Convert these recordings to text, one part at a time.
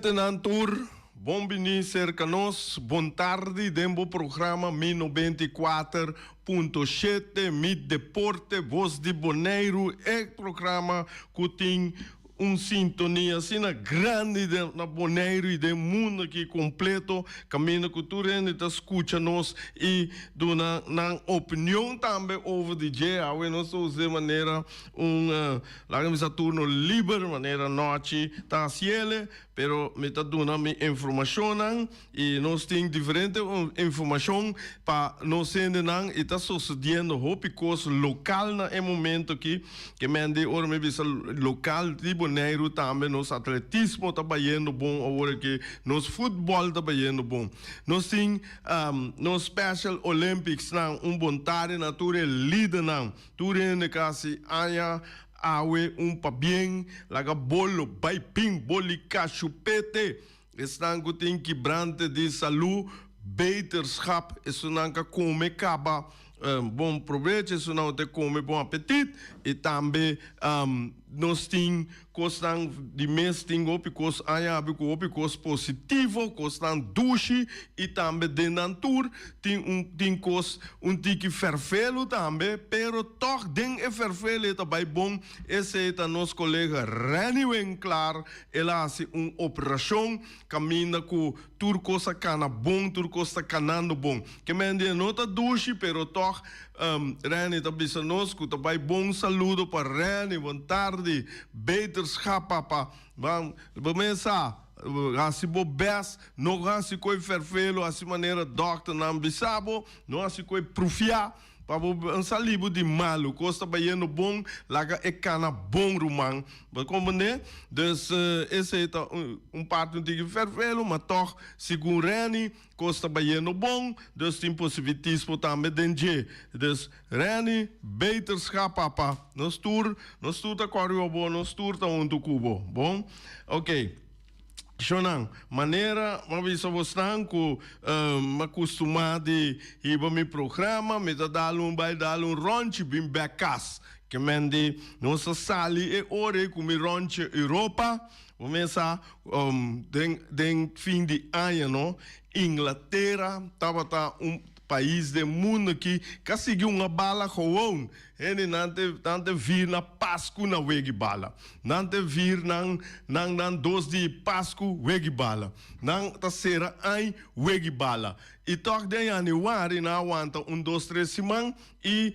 Oyentenan tur, bon bini serka nos. Bon tardi den bo programa Mi 94.7, Mi Deporte, Voz di Boneiru, e programa ku tin un sintonia asina grandi den na Boneiru i den mundu aki kompleto, kaminda ku tur hende ta skucha nos i duna nan opinion tambe over di dje. Awe nos ta usa e manera un laga mi sa turno liber manera nochi ta hasiele, pero mi ta duna mi informashonnan i nos tin diferente informashon pa nos hendenan i ta sosediendo hopi kos lokal na e momento aki ke men di ora mi bisa lokal di Boneiru tambe nos atletismo ta bayendo bon awor aki nos futbòl ta bayendo bon nos tin nos Special Olympics nan un bontario na tur e lidernan. Tur hende kasi aña awe un pabien, laga bolo bai bin boli kashupete. Esnan ku tin kibrante di salu, beterschap, esunnan ka kome kaba bon probecho, esunnan ku ta kome bon apetit i tambe nos tin Kosnan di mes tin hopi kos aña abi ku hopi kos positivo, kosnan dushi i tambe den nan tur tin un tin kos un tiki ferfelu tambe, pero tòg den e ferfelu e ta bai bon. Esei ta nos kolega Renny Winklaar, el a hasi un operashon kaminda ku tur kos a kana bon, tur kos ta kanando bon. Ke men di e no ta dushi pero tòg Renny ta bisa nos ku ta bai bon. Saludo pa Renny, bon tardi, beterschap papa. Ban bo mes sa, hasi bo best, no hasi koe ferfelo, hasi manera dokternan bisa bo, no hasi koe prufia pa bo sali bo di malu. Kos ta bayendo bon, laga e kana bon ruman. Bo komprende? Dus esei ta un parti un tiki ferfelo, ma tòg segun Renny Kos ta bayendo bon, dus tin posibitismo tambe den dje. Dus, Renny, beterschap papa. Nos tur, nos tur ta kòrre riba bo, nos tur ta huntu ku bo. Bon? Ok. Shonnan, manera m'a bisa bosnan ku m'a kustumá di hiba mi programa, mi ta dal un bai dal un ròntji bin bèk kas. Ke men di, nos a sali e ora ei ku mi ròntji Europa. Bo mesa den den fin di aña no, Inglatera tabata un pais den mundo aki ka sigui un bala gewoon. Hende nan te nan te vir na Pasku na wegi bala. Nan te vir nan nan nan dos di Pasku wegi bala. Nan ta sera añ wegi bala. I tòg den yanüari nan a wanta un dos tres siman i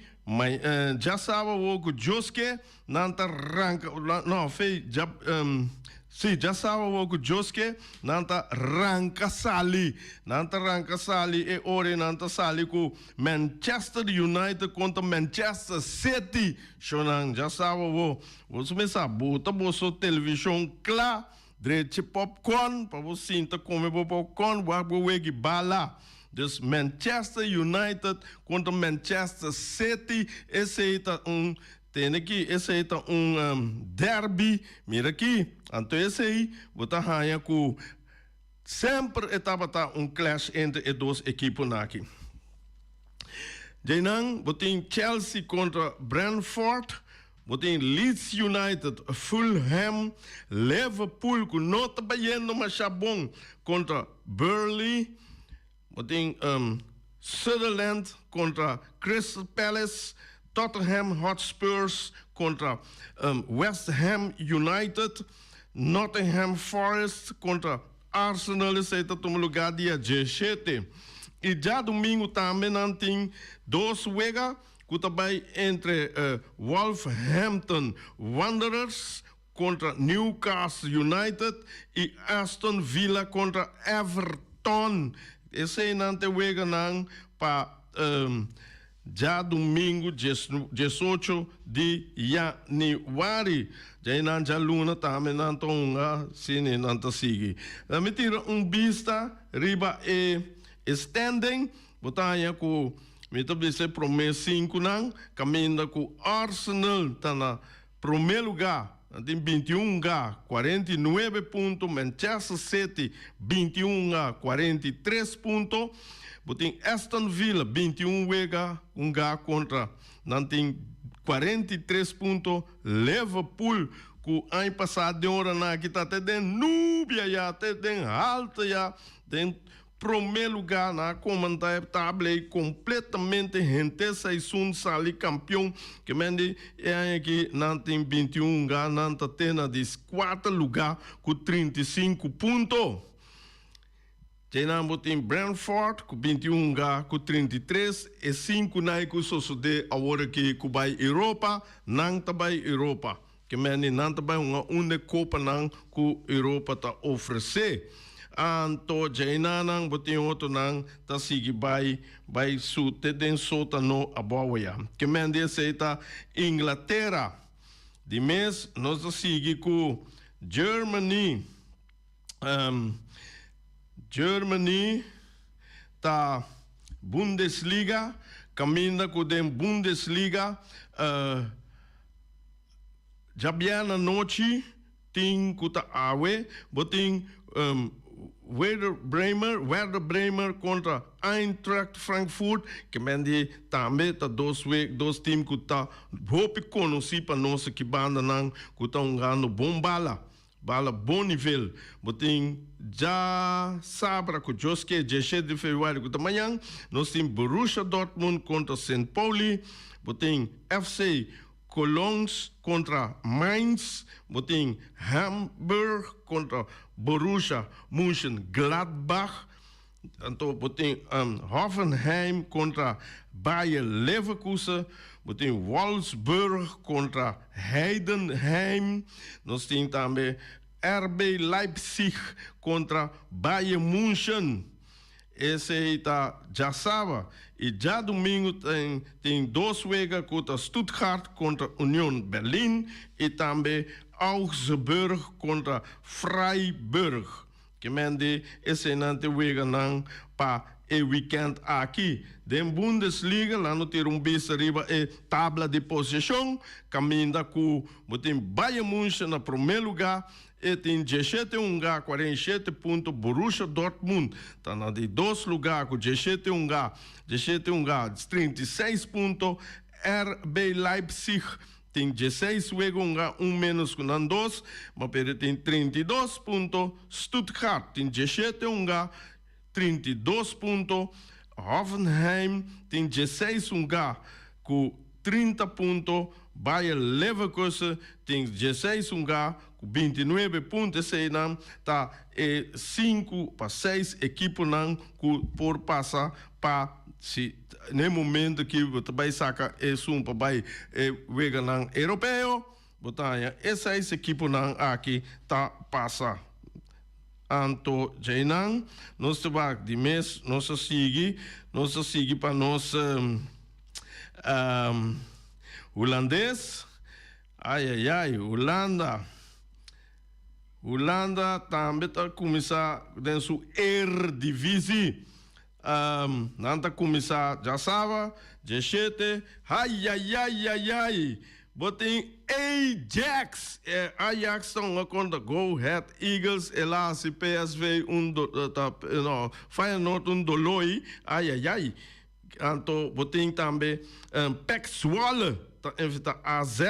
djasaba awor ku Dios ke Nan ta ranka, no, fei, dja, sí, djasaba awor ku Dios ke, nan ta ranka sali. Nan ta ranka sali e ora ei nan ta sali ku Manchester United kontra Manchester City. Shownan, djasaba awor, boso mester sa bota boso televishon kla, drechi popcorn pa bo sinta kome bo popcorn, wak bo wegi bala. Dus Manchester United kontra Manchester City, esei ta un Tene aki, esei ta un derby, mira aki. Anto esei bo ta haña ku semper e tabata un clash entre e dos ekiponan aki. Djeinan bo tin Chelsea kontra Brentford, bo tin Leeds United, Fulham, Liverpool ku no ta bayendo masha bon kontra Burnley. Bo tin Sunderland kontra Crystal Palace, Tottenham Hotspurs kontra West Ham United, Nottingham Forest kontra Arsenal esei ta tuma lugá dia diesshete. I djadumingu tambe nan tin dos wega ku ta bai entre Wolverhampton Wanderers kontra Newcastle United i Aston Villa kontra Everton. Eseinan ta e weganan pa djadumingu diesocho di yanüari. Djainan djaluna tambe nan ta hunga, sini nan ta sigui. Laat mi tira un bista riba e standing. Bo ta haña ku mi ta bisa e promé sinkunan kaminda ku Arsenal ta na Promé lugá, nan tin 21 ga, 49 punto, Manchester City 21 ga, 43 punto. Bo tin Aston Villa 21 wega, un ga kontra, nan tin 43 punto. Liverpool. ku aña pasá den oranan aki ta te den nubia ya, te den haltu ya, den promé lugá. Nan a komandá e tabla ei kompletamente henter seisun sali kampion. Ke men di e aña aki nan tin 21 hungá, nan ta te na di kuater lugá ku 35 punto. Djeinan bo tin Brentford ku 21 hungá ku 33. E sinku nan ku sosodé awor aki ku bai Europa, nan ta bai Europa. Ke men di nan ta bai hunga un de kopanan ku Europa ta ofresé. Anto djeinanan bo tin otronan ta sigui bai bai su te den sótano abou ya. Ke men di esei ta Inglatera. Di mes nos ta sigui ku Germany. Germany ta Bundesliga, kaminda ku den Bundesliga djabièrnè anochi tin ku ta awe bo tin Werder Bremer, Werder Bremer kontra Eintracht Frankfurt, ke men di tambe ta dos we dos team ku ta hopi konosí pa nos aki bandanan ku ta hungando bon bala. Bala bon nivel. Bo tin djasabra ku djoske djeshete di februari ku ta mañan. Nos tin Borussia Dortmund kontra Sint Pauli. Bo tin FC Cologne kontra Mainz. Bo tin Hamburg kontra Borussia Mönchengladbach. Anto bo tin Hoffenheim kontra Bayer Leverkusen, bo tin Wolfsburg kontra Heidenheim, nos tin tambe RB Leipzig kontra Bayern München. Esei ta djasaba i djadumingu tin dos wega ku ta Stuttgart kontra Union Berlin i tambe Augsburg kontra Freiburg. Ke men di eseinan te weganan pa e wikènt aki. Den Bundesliga nan no tira un bista riba e tabla di posishon, kaminda ku bo tin Bayern München na promé lugá, e tin 17 hungá, 47 punto, Borussia Dortmund ta na di dos lugá ku 17 hungá, 17 hungá, 36 punto, RB Leipzig Tin dieseis wega hunga, un menos ku nan dos, ma pero tin 32 punto. Stuttgart tin 17 hunga, 32 punto. Hoffenheim tin 16 hunga ku 30 punto. Bayer Leverkusen tin 16 hunga ku 29 punto. Eseinan ta e sinku pa seis ekiponan ku por pasa pa si n'e momento ki bo ta bai saka esun pa bai e weganan europeo, bo ta haña e seis ekiponan aki ta pasa. Anto djeinan nos ta wak di mes nos a sigui, nos a sigui pa nos Hulandes, ai ai ai Hulanda. Hulanda tambe ta kuminsá den su Eredivisie. Nan ta kuminsá djasaba, djeshete. Hayayayayay! Bo tin Ajax! E Ajax ta hunga kontra Go Ahead Eagles. El a hasi PSV un ta no Feyenoord un doloi. Ayayay! Anto bo tin tambe PEC Zwolle ta enfrentá AZ.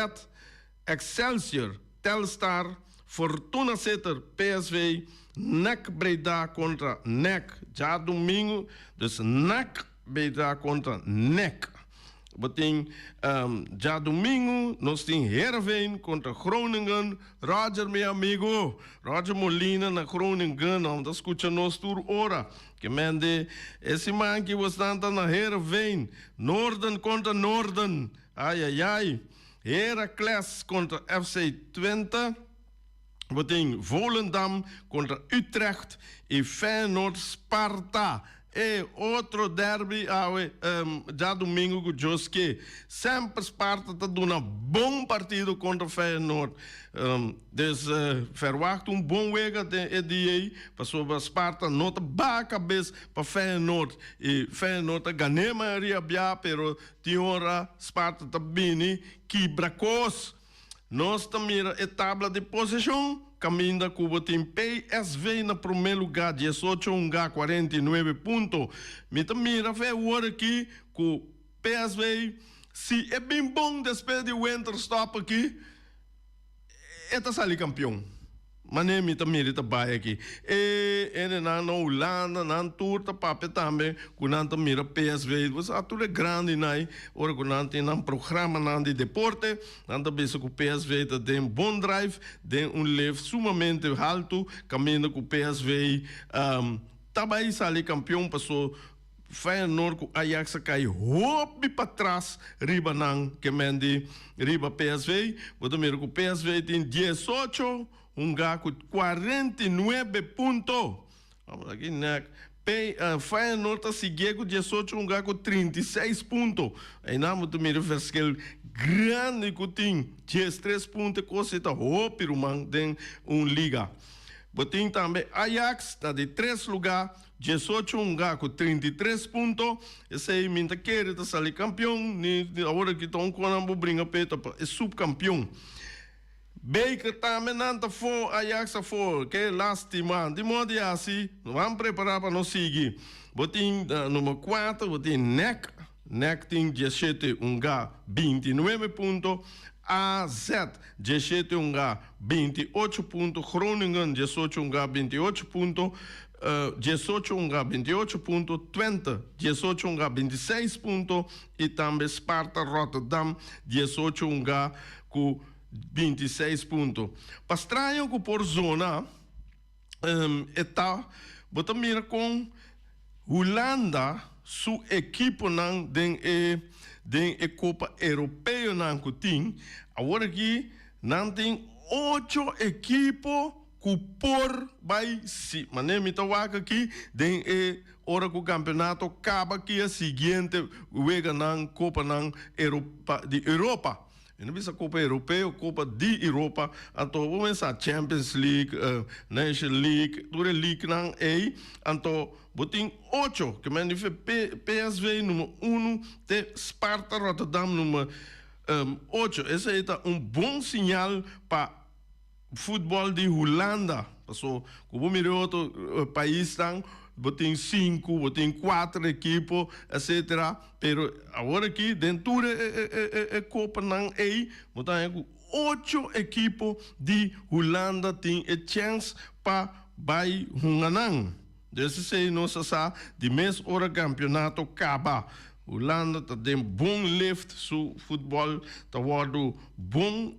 Excelsior, Telstar, Fortuna Sittard, PSV, NAC Breda kontra NEC djadumingu, dus NAC Breda kontra NEC. Bo tin djadumingu nos tin Heerenveen kontra Groningen, Roger mi amigo, Roger Molina na Groningen, nan ta skucha nos tur ora. Ke mende e siman ki bosnan ta na Heerenveen, Noorden kontra Noorden, ai ai ai. Heracles kontra FC Twente, bo tin Volendam kontra Utrecht i Feyenoord Sparta. E otro derby awe djadumingu ku Dios ke. Semper Sparta ta duna bon partido kontra Feyenoord. Dus verwacht un bon wega den e dia ei pasobra Sparta no ta baha kabes pa Feyenoord i Feyenoord ta gan'é mayoria bia pero Tin ora Sparta ta bini kibra kos. Nos ta mira e tabla di posishon kaminda ku bo tin PSV na promé lugá 18 hungá 49 punto. Mi ta mira fe awor aki ku PSV si e bin bon despues di winterstop aki. E ta sali kampion. Manera mi ta mira e ta bai aki. E hendenan na Hulanda, nan tur ta papia tambe ku nan ta mira PSV. Bo sa tur e grandinan ei, ora ku nan tin nan programanan di deporte, nan ta bisa ku PSV ta den bon drive, den un lift sumamente haltu, kaminda ku PSV ta bai sali kampion paso Feyenoord ku Ajax a kai hopi patras riba nan ke men di riba PSV. Bo ta mira ku PSV tin 18 hunga ku 49 punto. Vamos aki nek. P Feyenoord ta siguié ku 18 hunga ku 36 punto. Einan bo ta mira verschil grandi ku tin 13 punto e kos ei ta hopi ruman den un liga. Bo tin tambe Ajax na di tres luga. 18 hunga ku 33 punto, esei mi ta kere ta sali kampion, ni awor aki ta un konan bo bringa p'e ta pa e supkampion. Beker tambe nan ta afó, Ajax afó, ke lastima. Di modo di hasi, no ban prepara pa nos sigui. Bo tin number kuater, bo tin NEC, NEC tin 17 hunga 29 punto, AZ 17 hunga 28 punto, Groningen 18 hunga 28 punto, 18 hunga 28 punto, Twente 18 hunga 26 punto y tambe Sparta Rotterdam 18 hunga cu 26 punto. Pa straño cu por zona e ta, bo ta mira con Hulanda su ekiponan den e den e Copa Europeonan cu tin, awor aki nan tin ocho ekipo cu por bay si manera mi ta wak aki den e ora cu campeonato caba aki e siguiente weganan copanan Europa di Europa mi no bisa copa europeo copa di Europa anto bo mester sa Champions League Nation League tur e leaguenan ey anto bo tin ocho ke men di PSV numero uno te Sparta Rotterdam numero ocho esey ta un bon señal pa Futbol di Hulanda, paso ku bo mira e otro paisnan bo tin sinku, bo tin kuater ekipo etcetera, pero awor aki den tur e kopanan ei bo ta haña ku ocho ekipo di Hulanda tin e chèns pa bai hunga nan. Des esei nos a sa di mes ora kampionato kaba. Hulanda ta den bon lift, su futbol ta wordo bon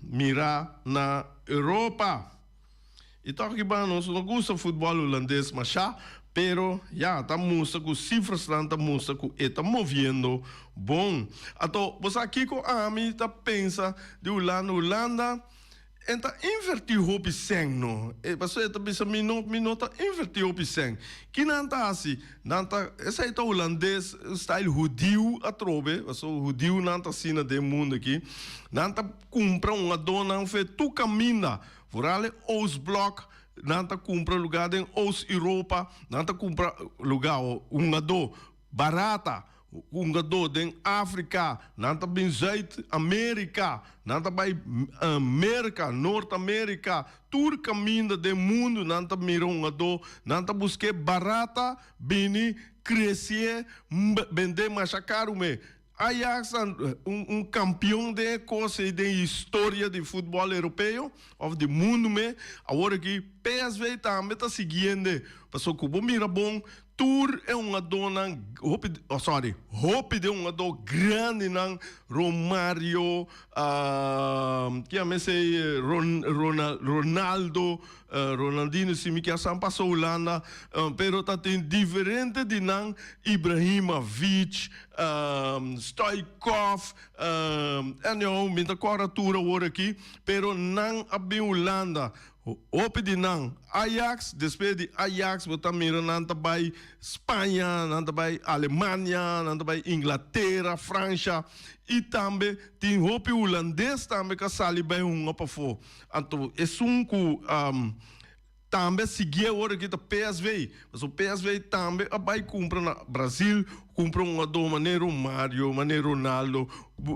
mira na Europa. Y toch kiba nos no gusta futbol hulandes masha, pero ya ta mustra cu cifrasnan ta mustra cu e ta moviendo bon. Ato bo sa kico ami ta pensa di Hulanda? Hulanda. E ta invertí hopi sèn no. E pasobra e ta bisa mi no mi no ta invertí hopi sèn. Ki nan ta hasi? Nan ta esei ta hulandes style hudiu atrobe, pasobra hudiunan ta asina den mundu aki. Nan ta kumpra un adónan fe tur kaminda, vooral e Oostblok, nan ta kumpra lugá den Oost-Europa, nan ta kumpra lugá un adó barata. Hungadó den Afrika, nan ta bin Zuid Amerika, nan ta bai Merka, Noord Amerika, tur kaminda den mundu nan ta mira hungadó, nan ta busk'é barata, bini, kresié, bendé masha karu me. Ajax ta un kampion den e kos ei den historia di futbòl europeo òf di mundu me. Awor aki PSV tambe ta siguiende, pasobra ku bo mira bon Tur e hungadónan hopi oh sorry hopi den hungadó grandinan Romario ki a mester Ron Ronal Ronaldo Ronaldinho si mi kier sa pasa Hulanda pero ta tin diferente di nan Ibrahimovic Stoichkov anyhow mi ta kòrda tur awor aki pero nan a bin Hulanda. Hopi di nan Ajax, despues di Ajax bo ta mira nan ta bai Spaña, nan ta bai Alemania, nan ta bai Inglatera, Francia y tambe tin hopi Hulandes tambe cu a sali bai hunga pafo. Anto esun cu tambe a sigui awor aki ta PSV, pasobra PSV tambe a bai cumpra na Brasil, cumpra un hungador manera Romario, manera Ronaldo,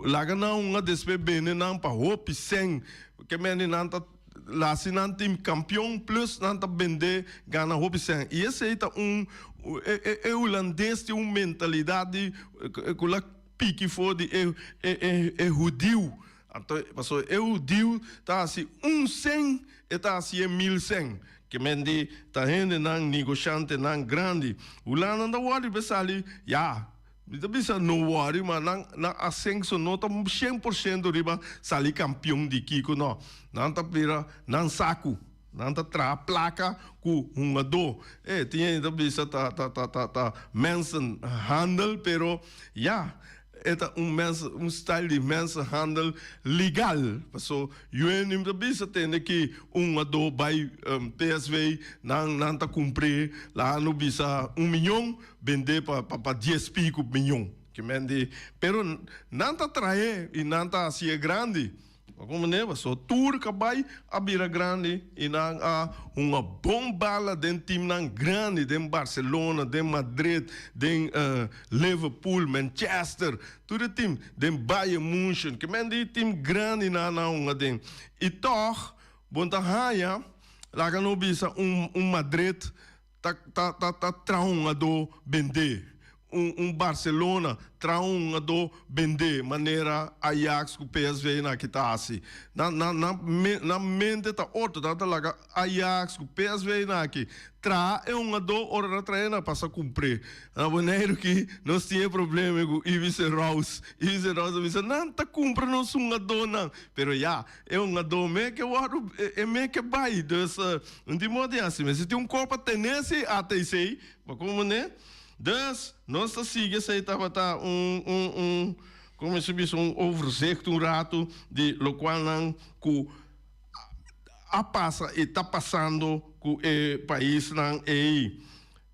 laga nan hunga despues bende nan pa hopi cen, ke mende nan ta. Lasi nan tin kampion plus nan ta bende gana hopi sèn i esei ta un e hulandes tin un mentalidat di ku la piki for di e e hudiu. Anto pasobra e hudiu ta hasi un sen, e ta hasi e 1000 sen. Ke men di ta hendenan, negoshantenan grandi. Hulanda no ta wòri pa e sali, ya, mi ta bisa no wòri, ma nan nan asenso no ta 100% riba sali kampion di kiko, no. Nan ta bira nan saku. Nan ta traha plaka ku hungadó. E tin hende ta bisa ta ta ta ta ta mensenhandel, pero ya, e ta un mensen un style di mensenhandel legal. Paso yu ta bisa tende ki un hungadó bai PSV, nan nan ta kumpr'é, laga no bisa 1 mion, bend'é pa pa pa dies piku mion. Ke men di, pero nan ta trahe i nan ta hasié grandi. Como ne, so tur kabai a bira grandi i nan a hunga bon bala den teamnan grandi, den Barcelona, den Madrid, den Liverpool, Manchester, tur e team, den Bayern München, ke men di team grandi nan a hunga den. I tòg, bo ta haña, laga no bisa un Madrid ta ta ta ta traha un hungadó bendé. Un Barcelona traha un hungadó bendé manera Ajax ku PSV nan aki ta hasi. Nan nan nan nan mente ta otro. Nan ta laga Ajax ku PSV nan aki traha e hungadó ora nan trahe nan pasa kumpr'é. Na Boneiru ki nos tin e problema ku Ivice Rouse. Ivice Rouse a bisa nan ta kumpra nos hungadónan. Pero ya, e hungadó me ke wòrdu e me ke bai. Dus un di modo di hasi mester tin un kopa tenesi ATC. Bo komo ne? Dus, nos ta sigui esei tabata un, un, un, como se bisa, un overzicht un rato di locualnan cu a pasa y ta pasando cu e paisnan ei.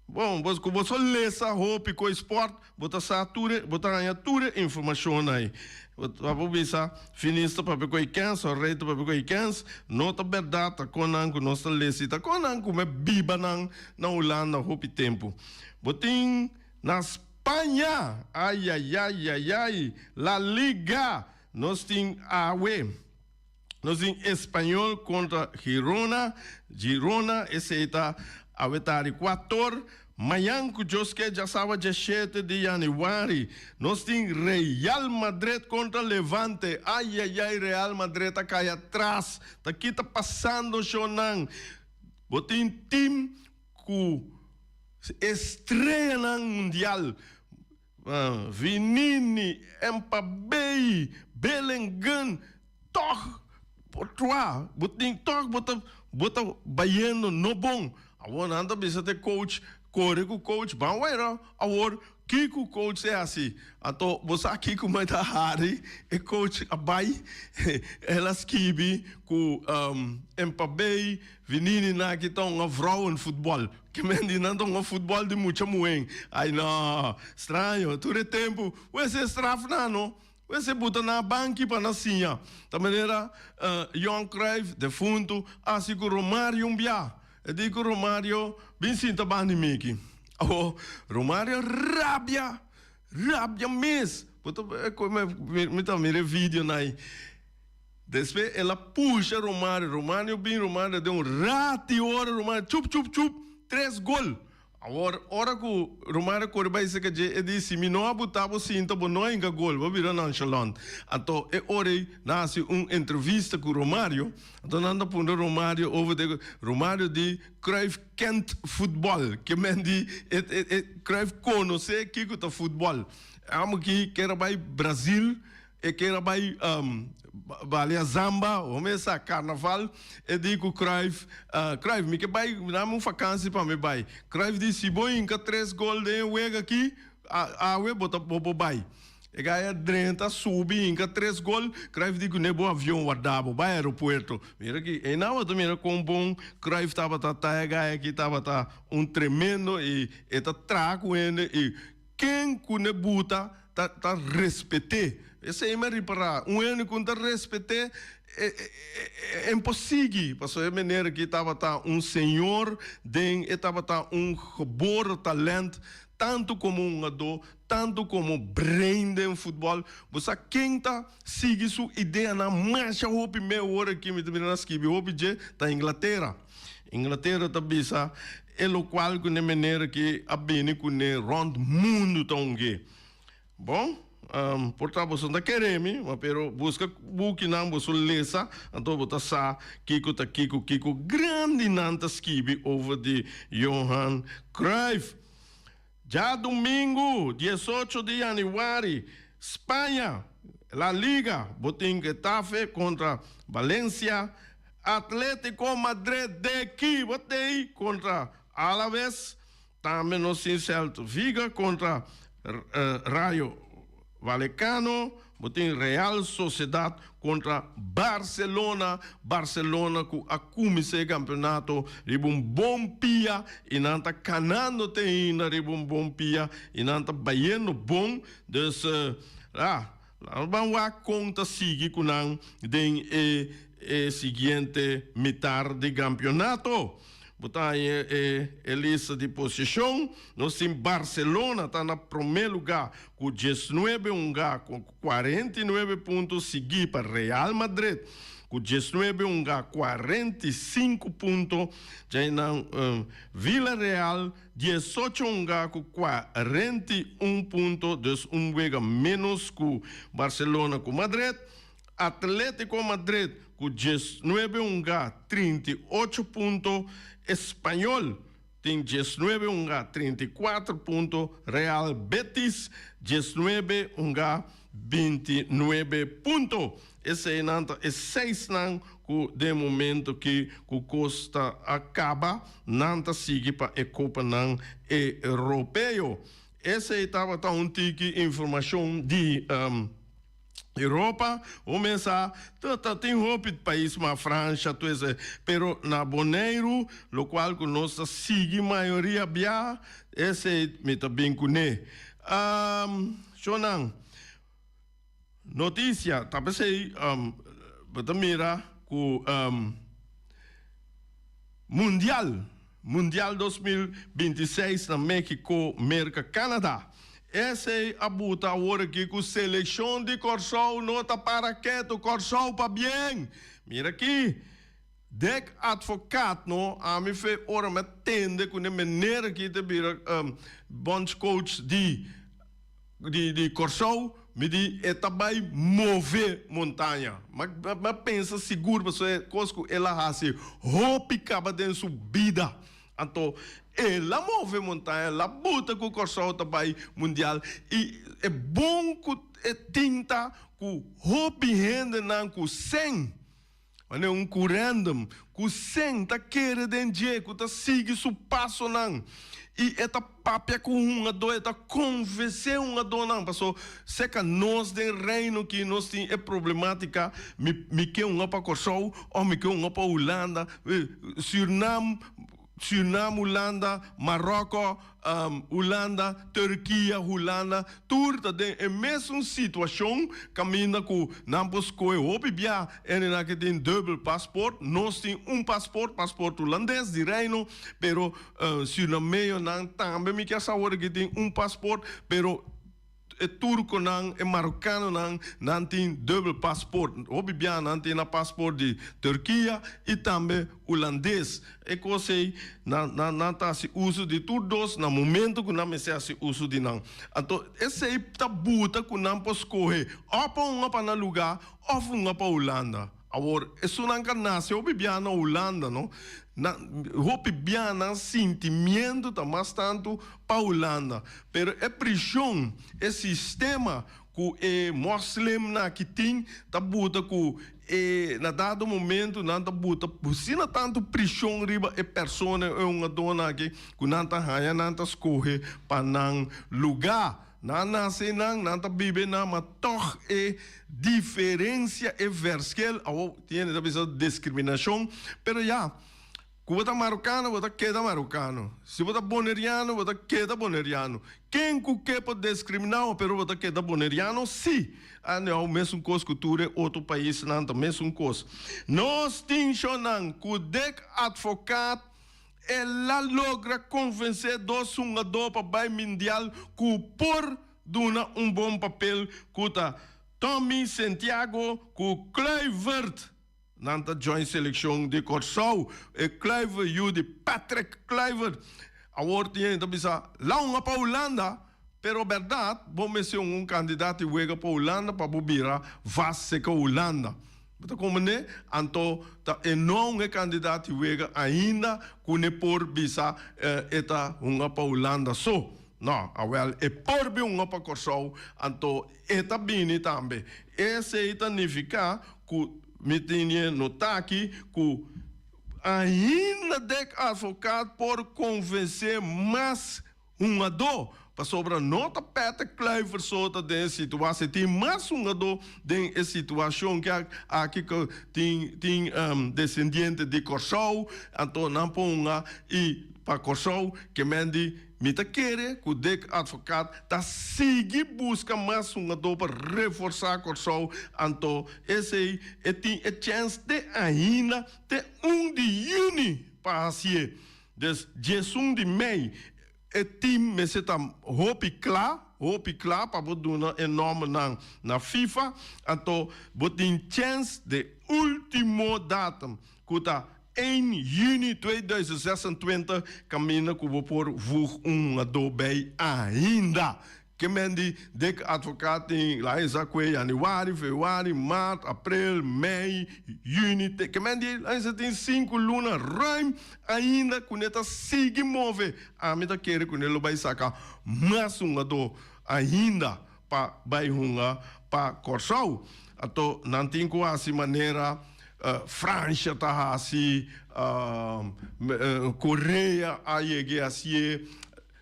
Bon, bos, cu bo so lesa hopi cu e sport, bo ta sa tur e, bo ta haña tur e informacion ei. Bo ta por bisa, Finis ta papia cu e kens, o Rey ta papia cu e kens. No ta berdad, ta con nan cu nos ta lesa y ta con nan cu me biba nan na Hulanda hopi tempu. Bo tin na Spaña, ayayayayay, La Liga, nos tin awe. Nos tin Espanyol kontra Girona, Girona, esei ta awe tardi kuator. Mañan ku Dios ke djasaba 17 di yanüari, nos tin Real Madrid kontra Levante. Ayayay, Real Madrid a kai atras. Ta ki ta pasando shownan? Bo tin team ku estreanan mundial. Vinini, Mbappé, Bellingham, tòg bo tua, bo tin tòg bo ta bo ta bayendo no bon. Awor nan ta bisa te coach kore ku coach ban wera awor kiko coach ta hasi. Anto bo sa kiko mai ta hari e coach a bai el a skibi ku Mbappé, Vinini nan aki ta hunga vrouwenvoetbal. Ke men di nan ta hunga futbòl di mucha muhé. Ai no, straño. Tur e tempu, wese straf nan no. Wese buta nan a banki pa nan siña. Ta manera Johan Cruijff, defuntu, a hasi ku Romario un bia. E di ku Romario, Bin sinta banda di mi aki. Awo, Romario rabia, rabia mes. Bo ta, mi ta mira e videonan ei. Despues el a pusha Romario, Romario bin, Romario den un rati ora Romario chup chup chup tres gol. Awor ora ku Romario kore bai seka dje e di si mi no a buta bo sinta bo no a hinka gol, bo bira nonchalant. Anto e ora ei nan hasi un entrevista ku Romario, anto nan ta puntra Romario over de Romario di Cruijff kent futbòl, ke men di e e Cruijff konosé kiko ta futbòl. Amo ki ker a bai Brazil. E ker a bai balia zamba, home sa carnaval, e di cu Cruijff, Cruijff mi ke bai, dame un vakantie pa mi bai. Cruijff di si bo hinca tres gol den e wega aki, awe bo ta bo por bai. E gaya drenta, subi, hinca tres gol, Cruijff di cu ne bo avion warda bo, bai aeropuerto. Mira aki, einan bo ta mira con bon Cruijff tabata ta, e gaya aki tabata un tremendo y e ta traha cu hende y ken cu ne buta ta ta respet'é. Esei mi a ripará. Un hende ku no ta respet'é, e e e por sigui. Pasobra e meneer aki tabata un señor den, e tabata un geboren talent, tantu komo hungadó, tantu komo brein den futbòl. Bo sa ken ta sigui su ideanan masha hopi mehor aki, mi ta mira nan skibi hopi dje, ta Inglatera. Inglatera ta bisa e lokual ku ne meneer aki a bini kuné rònt mundu ta ung'é. Bon, Por ta boso no ta kere mi, ma pero buska bukinan boso lesa, anto bo ta sa kiko ta kiko, kiko grandinan ta skibi over di Johan Cruyff. Djadumingu, diesocho di yanüari, Spaña, La Liga, bo tin Getafe kontra Valencia, Atletico Madrid de ki bo tei kontra Alaves, Tambe nos tin Celta Vigo kontra Rayo Vallecano, bo tin Real Sociedad kontra Barcelona, Barcelona ku a kuminsá e kampeonato riba un bon pia i nan ta kanando te ainda riba un bon pia i nan ta bayendo bon, dus ah laat ban wak kon ta sigui ku nan den e e siguiente mitar di kampeonato. Bo ta haña e e lista di posishon. Nos tin Barcelona ta na promé lugá ku diesnuebe hungá ku 49 punto, siguí pa Real Madrid ku diesnuebe hungá 45 punto. Djainan Villarreal 18 hungá ku 41 punto, dus un wega ménos ku Barcelona ku Madrid. Atletico Madrid ku 19 hungá 38 punto, Espanyol tin 19 hungá 34 punto, Real Betis 19 hungá 29 punto. Eseinan ta e seisnan ku den momento ki ku kos ta a kaba nan ta sigui pa e kopanan europeo. Esei tabata un tiki informashon di. Europa, bo mesa ta ta tin hopi pais ma Francia tur esei, pero na Boneiru locual cu nos ta sigui mayoria bia esei mi ta bin cune. Shownan, noticia ta pesey bo ta mira cu Mundial, Mundial 2026 na Mexico, Merca, Canada. Esei a buta awor aki ku selekshon di Kòrsou no ta para ketu. Kòrsou pabien! Mira aki, Dick Advocaat no, ami fe ora mi a tende ku ne meneer aki ta bira bondscoach di di Kòrsou, mi di e ta bai move montaña. Mi a pensa sigur pasobra e kos ku el a hasi hopi kaba den su bida. Anto el a move montaña, el a buta ku Kòrsou ta bai mundial i e bon ku e tin ta ku hopi hendenan ku sen, manera un kurèndum, ku sen ta kere den dje, ku ta sigui su pasonan i e ta papia ku hungadó, e ta konvensé hungadónan paso seka nos den Reino aki nos tin e problematika mi mi ke hunga pa Kòrsou òf mi ke hunga pa Hulanda, Sürnam, Sürnam, Hulanda, Maròkò, Hulanda, Turkia, Hulanda, tur ta den e mesun situashon kaminda ku nan por skohe hopi bia hendenan ke tin dubbel pasport. Nos tin un pasport, pasport hulandes di Reino, pero Sürnameonan tambe mi kier sa awor aki tin un pasport, pero E turkonan, e marokanonan, nan tin dubbel paspoort. Hopi bia nan tin nan paspoort di Turkia i tambe hulandes. E kos ei, nan, nan, nan ta hasi uso di tur dos na momento ku nan mester hasi uso di nan. Anto esei ta buta ku nan por skohe òf pa hunga pa nan lugá òf hunga pa Hulanda. Awor, esunnan ka nase hopi bia na Hulanda, no? Nan, hopi bia nan sintimiento ta mas tantu pa Hulanda. Pero e prishon, e sistema ku e moslimnan aki tin, ta buta ku e, na dado momento nan ta buta asina tantu prishon riba e persona, e hungadónan aki, ku nan ta haña nan ta skohe pa nan lugá. Nan nase nan, nan ta biba nan, ma tòg e diferensia, e verschil, awor tin hende ta bisa diskriminashon, pero ya, ku bo ta marokano, bo ta keda marokano, si bo ta boneriano, bo ta keda boneriano, ken ku ke por diskriminá bo, pero bo ta keda boneriano sí. A nau mesun kos ku tur e otro paisnan ta mesun kos. Nos tin shonnan ku Dick Advocaat. El a logra konvensé dos hungadó pa bai Mundial ku por duna un bon papel ku ta Tommy Sentiago ku Kluivert. Nan ta join selekshon di Kòrsou. E Kluivert yu di Patrick Kluivert. Awor tin hende ta bisa, La hunga pa Hulanda. Pero bèrdat bo mester un kandidat di wega pa Hulanda pa bo bira vast seka Hulanda. Bo ta komprendé? Anto ta e no un e kandidat di wega ainda ku ne por bisa e ta hunga pa Hulanda so. No, awèl e por bin hunga pa Kòrsou, anto e ta bini tambe. Esei ta nifiká ku mi tin e nota aki ku ainda Dick Advocaat por konvensé mas hungadó, pasobra no ta Patrick Kluivert so ta den e situacion, tin mas hungadó den e situacion ki aki ku tin tin descendiente di Kòrsou, anto nan por hunga i pa Kòrsou ke men di mi ta kere ku Dick Advocaat ta sigui buska mas hungadó pa reforsá Kòrsou, anto esei e tin e chèns te ainda te un di yüni pa hasié. Des 11 di mei e team mester ta hopi kla, hopi kla pa bo duna e nòmbernan na FIFA, anto bo tin chèns de último datum ku ta 1 yüni 2026 kaminda ku bo por voeg un hungadó bei ainda. Ke men di Dick Advocaat tin la hesa kue januari, februari, maart, april, mei, juni, te ke men di la hesa tin sinku luna ruim ainda ku ne ta sigui move. Ami ta kere ku ne lo bai saka mas hungadó ainda pa bai hunga pa Kòrsou. Anto nan tin ku hasi manera Fransha ta hasi, Korea a yega hasié.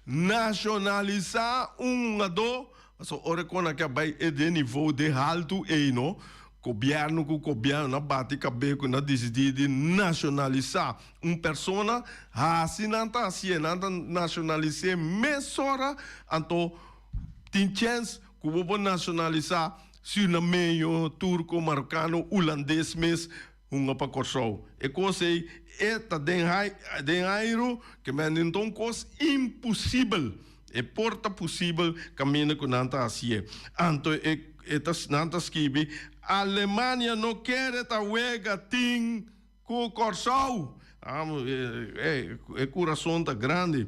Nashonalisá un hungadó, pasobra ora ku nan ke bai e den nivou den haltu ei no, gobièrnu ku gobièrnu na bati kabé ku na disidí di nashonalisá un persona, hasi nan ta hasié, nan ta nashonalis'é mesora, anto tin chèns ku bo por nashonalisá surinameño, turko, marokano, hulandes mes. Hunga pa Kòrsou. E kos ei e ta den den airu ke men den ta un kos impusibel. E por ta pusibel kaminda ku nan ta hasié. Anto e e ta nan ta skibi, Alemania no kere ta wega tin ku Kòrsou. E e kurason ta grandi.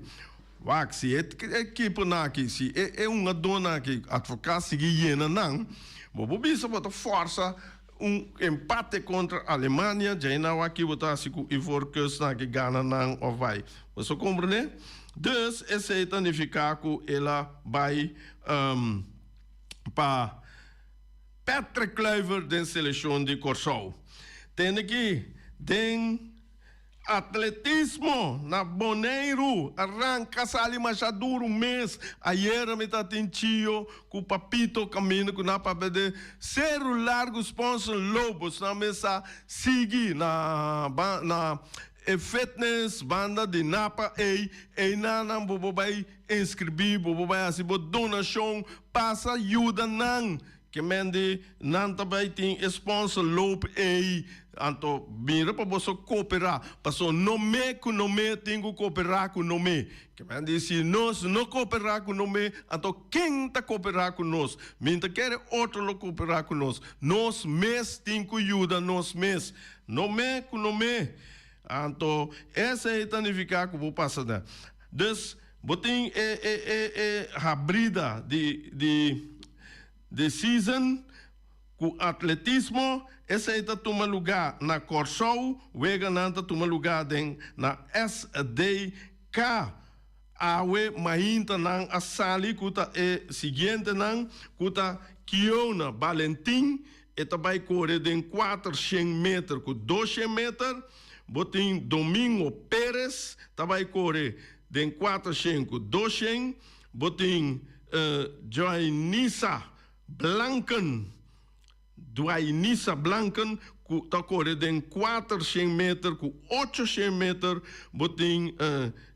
Wak, si e ekiponan aki, si e e hungadónan aki advoká sigui yena nan, bo por bisa bo ta fòrsa Un empate kontra Alemania, djei nau aki bo ta hasi ku Ivoorkust nan ke gana nan of bai. Bo sa komprende? Dus esei ta nifiká ku el a bai pa Patrick Kluivert den selekshon di Kòrsou. Tende ki den. Atletismo na Boneiru a ranka sali masha duru mes. Ayera mi ta tin Chio ku Papito kaminda ku nan papia de Seru Largu sponsor Lobos. Nan mes a sigui na na e fitness banda di Napa ei. Einan nan bo por bai inskribí, bo por bai hasi bo donashon pasa yuda nan. Ke men di nan ta bai tin e sponsor loop ei, anto mira pa boso koperá, paso no me ku no me tin ku koperá ku no me. Ke men di si nos no koperá ku no me, anto ken ta koperá ku nos? Mi ta kere otro lo koperá ku nos. Nos mes tin ku yuda nos mes. No me ku no me. Anto esei ta nifiká ku bo pasa den. Dus bo tin e e e e habrida di di di season ku atletismo, esei ta tuma lugá na Kòrsou, weganan ta tuma lugá den na SDK. Awe mainta nan a sali ku ta e siguientenan ku ta Kiona Balentin, e ta bai kore den 400 meter ku 200 meter, bo tin Domingo Perez ta bai kore den 400 ku 200, bo tin Joainisa Blanken, Duainisa Blanken ku ta kore den 400 meter ku 800 meter, bo tin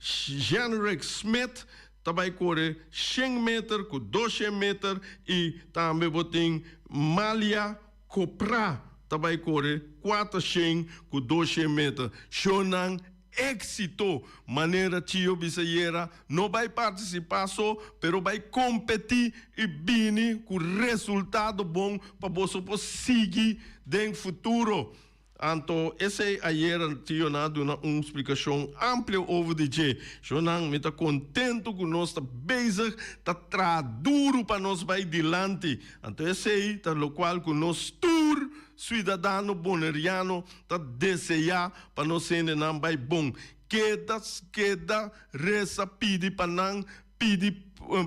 Jenrick Smith ta bai kore 100 meter ku 200 meter i tambe bo tin Malia Kopra ta bai kore 400 ku 200 meter. Shownan Éxito! Manera Chio bisa yera, no bai partisipá so, pero bai kompetí i bini ku resultado bon pa boso por sigui den futuro. Anto esei ayera tio nan a duna un splikashon amplio over di dje. Shonnan, mi ta kontentu ku nos ta bezig ta traha duru pa nos bai dilanti. Anto esei ta lokual ku nos tur suidadano boneriano ta deseá pa nos hendenan bai bon. Keda keda resa pidi pa nan, pidi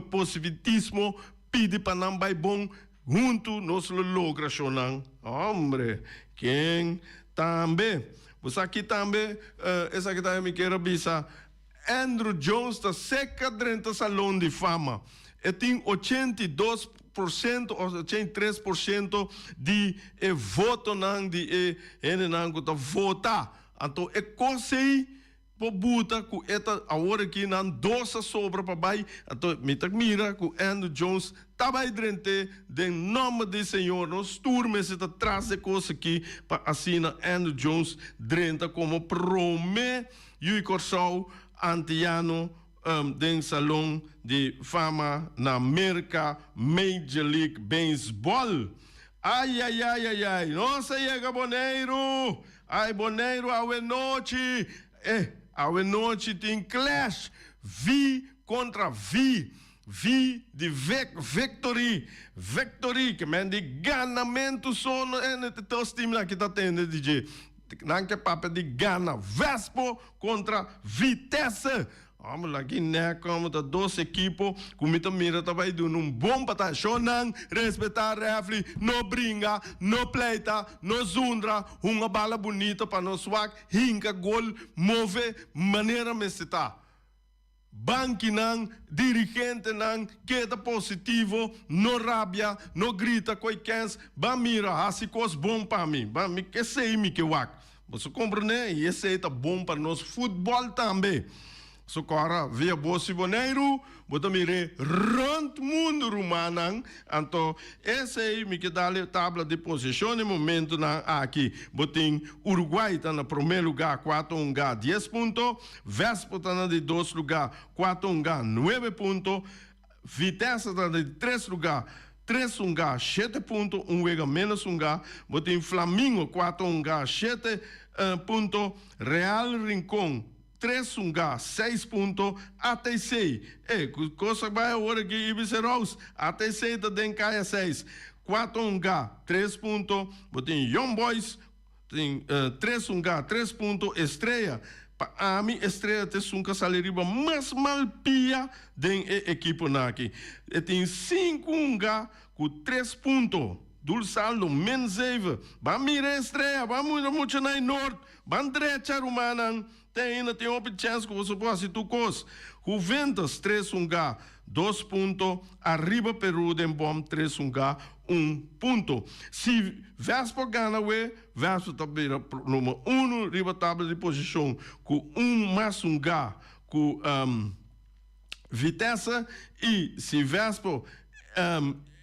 posibitismo, pidi pa nan bai bon. Huntu nos lo logra shonnan. Hombre, ken tambe. Bo sa ki tambe, esaki tambe mi kier a bisa, Andruw Jones ta seca drenta Salon di Fama. E tin 82% of 83% di e votonan di e hendenan cu ta vota. Anto e cos ey Por buta ku e ta awor aki nan dos a sobra pa bai, anto mi ta mira ku Andruw Jones ta bai drent'é den nòmber di Señor. Nos tur mester ta tras e kos aki pa asina Andruw Jones drenta komo promé Yu Kòrsou Antiano den Salon di Fama na Merka Major League Baseball. Ayayayayay, nos a yega Boneiru! Ai Boneiru awe nochi eh awe nochi tin clash V contra V V di vic victory victory ke men di ganamentu so no eh tos team aki ta tende di dje nan ke papia di gana Vespo contra Vitesse. Homber la ki nek como ta dos ekipo ku mi ta mira ta bai duna un bon bataya. Shonnan respeta refri, no bringa, no pleita, no zundra, hunga bala bunito pa no swak, hinka gol, move manera mester ta. Bankinan, dirigentenan keda positivo, no rabia, no grita koe kens, ban mira hasi kos bon pa mi, ban mi esei mi ke wak. Boso komprendé? I esei ta bon pa nos futbòl tambe. So kòrda, via Bos i Boneiru, bo ta mir'é rònt mundu, rumannan. Anto, esei mi ke dal e tabla di posishon e momentunan aki. Bo tin Uruguay ta na promé lugá, kuater hungá, dies punto. Vespo ta na di dos lugá, kuater hungá, nuebe punto. Vitesse ta na di tres lugá, tres hungá, shete punto, un wega ménos hungá. Bo tin Flamingo, kuater hungá, shete punto. Real Rincon, tres hungá, seis punto. ATC, e ku kos a bai awor aki Ibis Heroes. ATC ta den kaya seis, kuater hungá, tres punto. Bo tin Young Boys, Tin tres hungá, tres punto, Estrella. Pa ami Estrella ta esun ku a sali riba mas mal pia den e ekiponan aki. E tin sinku hungá ku tres punto. Doelsaldo min zeven. Ban mira Estrella, ban mira muchanan e Noord, ban drecha rumannan. Te ainda tin hopi chèns ku boso por hasi tur kos. Juventus tres hungá, dos punto, ariba Peru den bòm tres hungá, un punto. Si Vespo gana awe, Vespo ta bira number uno riba tabla di posishon ku un mas hungá ku Vitesse i si Vespo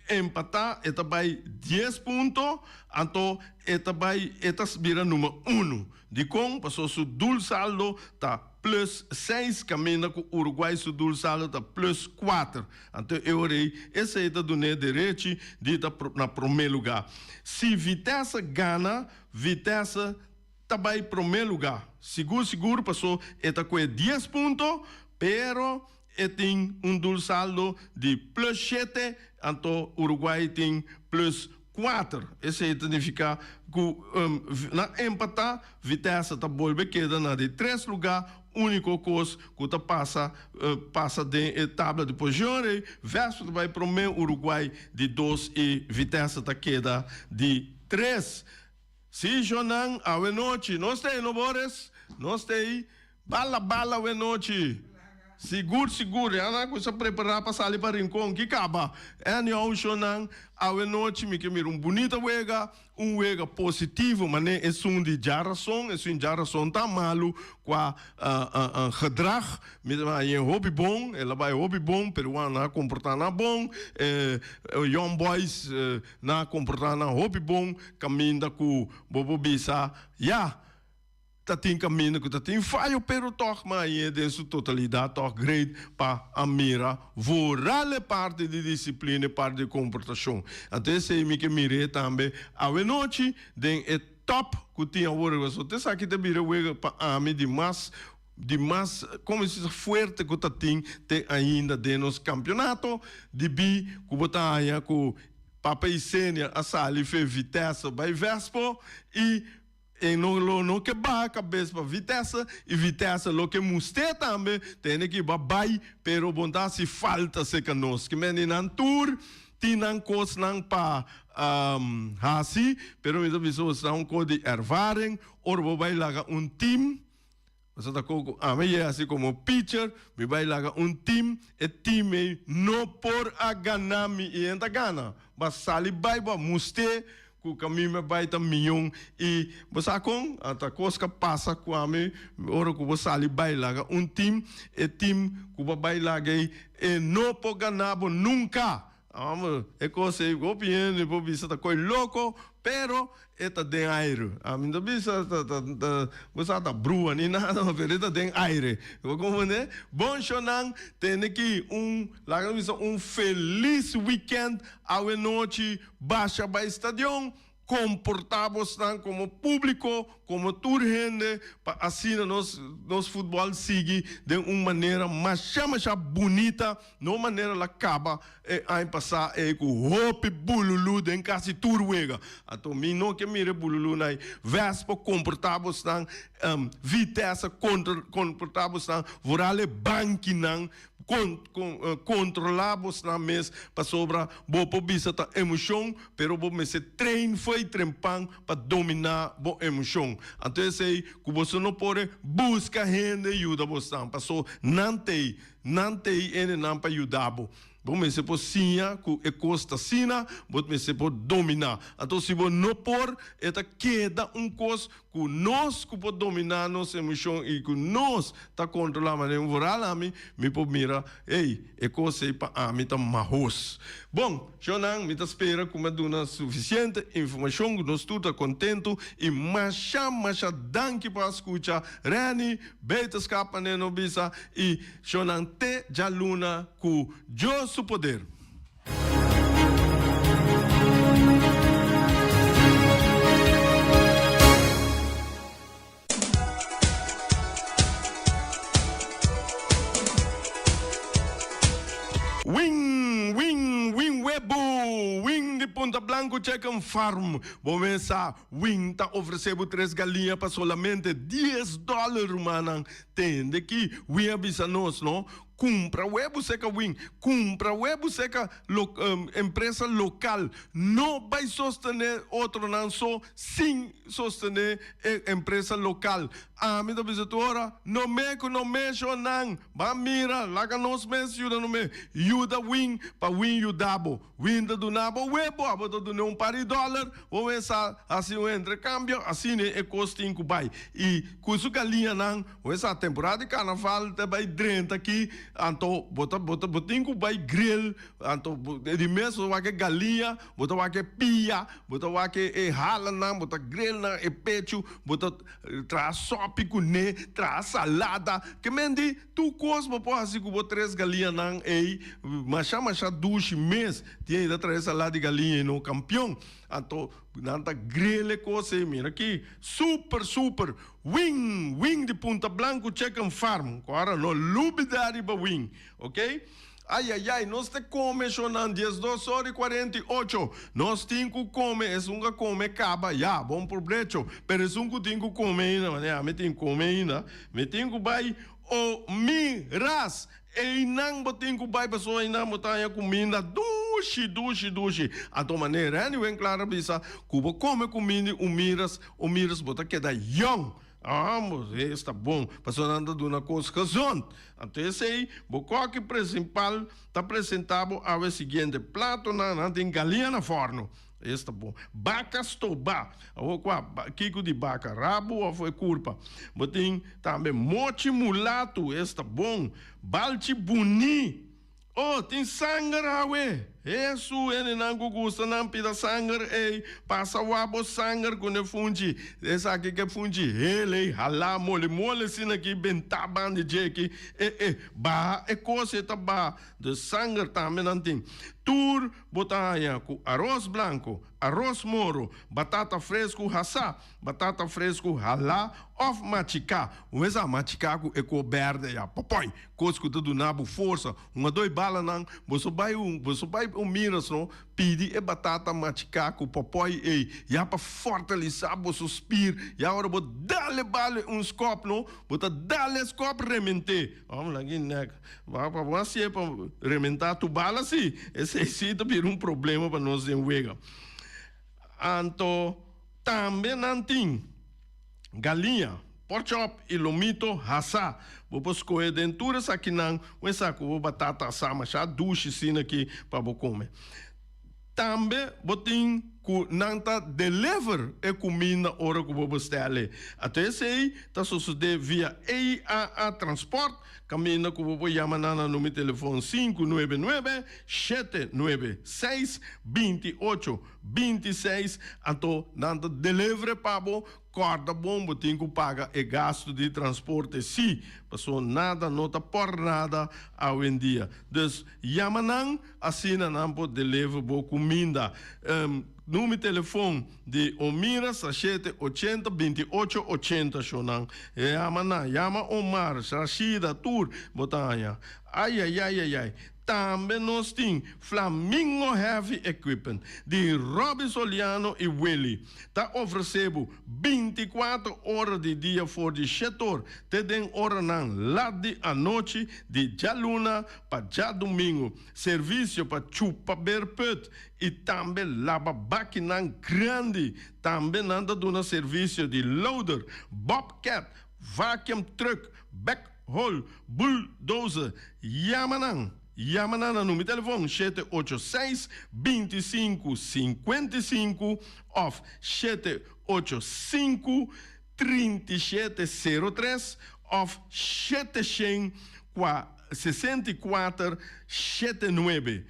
empatá e ta bai dies punto, anto e ta bai e ta bira number uno. Dikon? Pasobra su doelsaldo ta plus seis kaminda ku Uruguay su doelsaldo ta plus kuater. Anto e ora ei esei ta dun'é derechi di ta na promé lugá. Si Vitesse gana, Vitesse ta bai promé lugá sigur sigur paso e ta kue dies punto, pero e tin un doelsaldo di plus shete, anto Uruguay tin plus kuater. Esei ta nifiká ku nan empatá, Vitesse ta bolbe keda na di tres lugá, úniko kos ku ta pasa pasa den e tabla di posishon rei, Vespo ta bai promé, Uruguay di dos i Vitesse ta keda di tres. Sí, shonnan, awe nochi nos ta ei, no Boris? Nos ta ei bala bala awe nochi. Sigur, sigur, ya nan cuminsa prepara pa sali pa Rincon, ki caba? Anyhow, shonnan, awe nochi mi ke mira un bunita wega, un wega positivo, mane esun di djarason, esun djarason ta malu cua gedrag, Mi ta hañ'é hopi bon, el a bai hopi bon, peruanonan a komportá nan bon, e Young Boys nan a komportá nan hopi bon, kaminda ku bo por bisa, ya, ta tin kaminda ku ta tin fayo, pero tòg mi a hañ'é den su totalidat tòg great pa a mira vooral e parti di disiplina, e parti di komportashon. Anto esei mi ke mir'é tambe awenochi den e. top ku tin awor. So te esaki ta bira wega pa ami di mas di mas como si bisa fuerte ku ta tin te ainda den nos kampionato debí ku bo ta haña ku Papa Isenia a sali fe Vitesse bai Vespo i E no lo no ke baha kabes pa Vitesse i Vitesse lo ke mustr'é tambe tene ki ba bai pero bon ta hasi falta serka nos. Ki mende nan tur tin nan kosnan pa hasi pero mi ta bisa bo sa un kos di ervaring ora bo bai laga un team. Pasobra ta koku ami yega asi komo pitcher, mi bai laga un team, e team ei no por a gana mi i en ta gana. Bo a sali bai, bo a mustr'é ku kaminda mi a bai ta mion i bo sa kon? Ta kos ka pasa ku ami ora ku bo sali bai laga un team, e team ku bo a bai laga ei e no por gana bo nunka. Amo, e kos ei hopi hende por bisa ta koi loko, pero e ta den aire. Ami no ta bisa ta ta ta bo sa ta brua ni nada, pero e ta den aire. Bo komprende? Bon shownan, tene ki un, laga nos bisa un felis weekend awe nochi, basha bai stadion. Komportá bosnan komo públiko, komo tur hende, pa asina nos nos futbòl sigui den un manera masha masha bunita, no manera la kaba e aña pasá ei ku hopi bululú den kasi tur wega. Anto mi no ke mira e bululú nai. Vespa komportá bosnan, Vitesse komportá bosnan, vooral e bankinan. Kon kontrolá bosnan mes pasobra bo por bisa ta emoshon pero bo mester train fo'i trempan pa dominá bo emoshon. Anto esei ku boso no por buska hende yuda bosnan paso nan t'ei, nan t'ei hendenan pa yuda bo. Bo mester por siña ku e kos ta asina, bo mester por dominá. Anto si bo no por e ta keda un kos Ku nos ku por dominá nos emoshon i ku nos ta kontrolá manera un voral ami, mi por mira, ey, e kos ei pa ami ta mahos. Bon, shownan, mi ta spera ku mi a duna sufisiente informashon ku nos tur ta kontentu i masha masha danki pa a skucha Renny, beterskap manera no bisa i shownan te djaluna ku Dios su poder. Win, win, win webu, win di Punta Blanco Chicken Farm. Bo mes sa, Win ta ofrece bo tres galiña pa solamente dies dollar, rumannan. Tende ki Win a bisa nos, no? Kumpra webu seka win, kumpra webu seka lo empresa lokal. No bai sostené otronan so sin sostené e empresa lokal. Ami ta bisa tur ora, no me ku no mesho nan. Ban mira, laga nos mes yuda no me. Yuda win pa win yuda bo. Win ta duna bo webo, abo ta duna un par di dòler, bo mester hasi un entrekambio, asina e kos tin ku bai. I ku su galiñanan, bo mester sa temporada di karnaval ta bai drenta aki, anto bo ta bo ta bo tin ku bai grill, anto di mes bo ta wak e galiña, bo ta wak e pia, bo ta wak e halanan, bo ta grill nan, e pechu, bo ta traha sòpi kuné, traha salada, ke men di. Tur kos bo por hasi ku bo tres galiñanan ei, masha masha dushi mes. Tin ei ta trae salad di galiña ei no kampion. Anto nan ta grill e kos ei, mira aki, super super. Wing, wing di Punta Blanco Chicken Farm. Ku ora no lubida riba wing, ok. Ayayay, nos te kome shownan 12 or i 48. Nos tin ku kome, esun ku a kome kaba, ya, bon probrecho. Pero esun ku tin ku kome ainda, manera ami tin kome ainda, mi tin ku bai o mi ras. Einan bo tin ku bai pasobra einan bo ta haña kuminda dushi, dushi, dushi. Anto manera Renny Winklar a bisa ku bo kome kuminda di Umiras, Umiras bo ta keda yòn. Ambos, esta bon, pasobra nan ta duna kos gezond. Anto esei, bo kòki prinsipal ta presentá bo awe siguiente platonan, nan tin galiña na fòrnu, esta bon, baka stobá, awor kua, kiko di baka, rabu òf e kurpa, bo tin tambe mochi mulatu, esta bon, balchi buní, oh, tin sanger awe, Hesu, hendenan ku gusta nan pida sanger ei, pasa wak bo sanger ku ne funchi. Esaki ke funchi hel ei, halá moli moli asina aki, bentá banda dje aki, e e, baha e kos ei ta baha. Dus sanger tambe nan tin. Tur bo ta haña ku aros blanko, aros moro, batata fresku hasá, batata fresku halá òf machiká. Un bes a machiká ku e kor bèrdè ya, pòpòi, kos ku ta duna bo forsa. Un a doi balanan, boso bai un, boso bai un miras no, pidi e batata machiká ku pòpòi ei, ya pa fortalisá boso spir, ya ora bo dale bale un skòp no, bo ta dale skòp rement'é. Hòm lag'i nèk. Ba pa bo hasié pa rementá tu bala sí, esei sí ta bira un problema pa nos den wega. Anto tambe nan tin galiña, porchòp i lomito hasá. Bo por skohe den tur esakinan un esaki ku bo batata asá mashá dushi asina aki pa bo kome. Tambe bo tin ku nan ta deliver e kuminda ora ku bo bestèl'e. Anto esei ta sosodé via EAA Transport, kaminda ku bo por yama nan na numero telefòn 599 796 28 26. Anto nan ta deliver pa bo. Kòrda bon bo tin ku paga e gastu di transporte sí, pasobra nada no ta por nada awendia. Dus yama nan asina nan por deliver bo kuminda. Numero telefon di Omira sa shete ochenta binti ocho ochenta shonan. Yama nan, yama Omar, Rashida, tur bo ta haña. Ayayayayay. Tambe nos tin Flamingo Heavy Equipment di Robby Soliano y Willy. Ta ofrece bo 24 ora di dia for di shetor te den oranan lat di anochi di djaluna pa djadumingu. Servicio pa chupa beerput y tambe laba bakinan grandi. Tambe nan ta duna servicio di loader, bobcat, vacuum truck, backhoe, bulldozer. Yama nan! Yama nan na numero telefon 786 25 55 of 785 3703 of 700 64 79.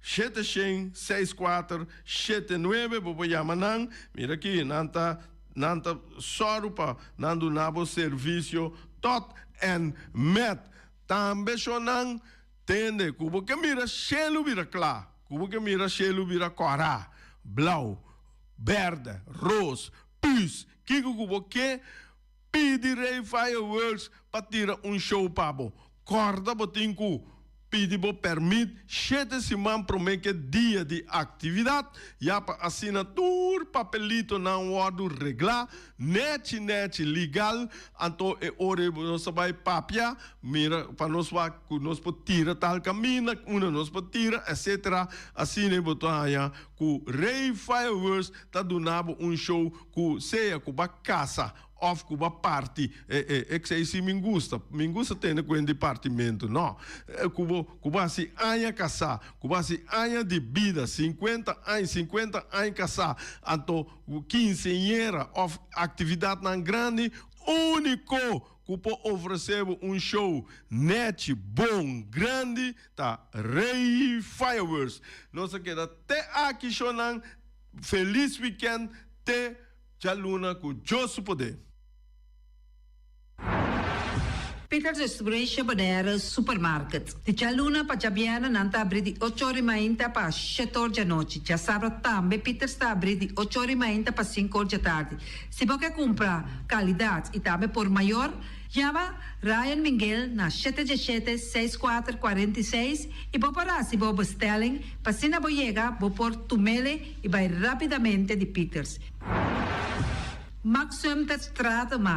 700 64 79 bo por yama nan. Mira aki, nan ta nan ta sòru pa nan duna bo servisio tot en met. Tambe shonnan tende ku bo ke mira shelu bira kla, ku bo ke mira shelu bira kòrá, blou, bèrdè, ros, püs, kiko ku bo ke, pidi Rey Fireworks pa tira un show pa bo. Kòrda bo tin ku pidi bo pèrmit shete siman promé ku e dia di aktividat, ya pa asina tur papelitonan wòrdu reglá nèchi nèchi legal, anto e ora ei nos ta bai papia, mira pa nos wak ku nos por tira tal kaminda, unda nos por tira, etcetera. Asina ei bo ta haña ku Rey Fireworks ta duna bo un show ku sea ku bo a kasa òf ku bo a parti, e e esei si mi gusta, mi gusta tene kuenta di partimentu, no, ku bo ku bo hasi aña kasá, ku bo hasi aña di bida, sinkuenta aña, sinkuenta aña kasá, anto kinseñera òf aktividatnan grandi, úniko ku por ofresé bo un show nèchi, bon, grandi ta Rey Fireworks. Nos a keda te aki shownan, felis wikènt te djaluna ku Dios su poder. Peters Distribution Bonaire Supermarket. Di djaluna pa djabièrnè nan ta abrí di ocho or i mainta pa shete or djanochi. Djasabra tambe Peters ta abrí di ocho or i mainta pa sinku or djatardi. Si bo ke kumpra kalidat i tambe por mayor, yama Ryan Minguel na shete djeshete seis kuater 46 i bo por hasi bo bestelling pa asina bo yega bo por tumele i bai rápidamente di Peters. Maxum ta straat maak.